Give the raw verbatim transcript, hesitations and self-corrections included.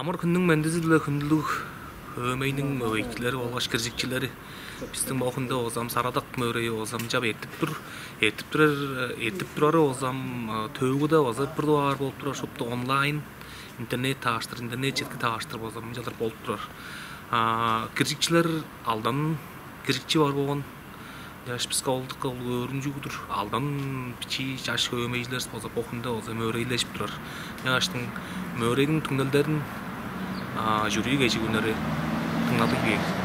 Омар хүннүң мендизи-биле хүндүлүг хөөмейниң мөвейикчилери болгаш киржикчилери. Бистиң бо хүнде озам Сарадак мөрейи озамчап эртип тур. Эртип турар, эртип турары озам төөгүде база бир дугаар болуп турар, шупту онлайн, интернет тааштыр, интернет четки тааштыр база мынчалар болуп турар. Киржикчилер алдан киржикчи бар болган. Чаш биске олдукка ол өөрүнчүг-дүр. Алдан бичии чаш хөөмейжилер болза бо хүнде болза мөөрейлежип турар. Чааштың мөөрегиниң түңнелдерин жюри кежигүннери дыңнадыг бээр.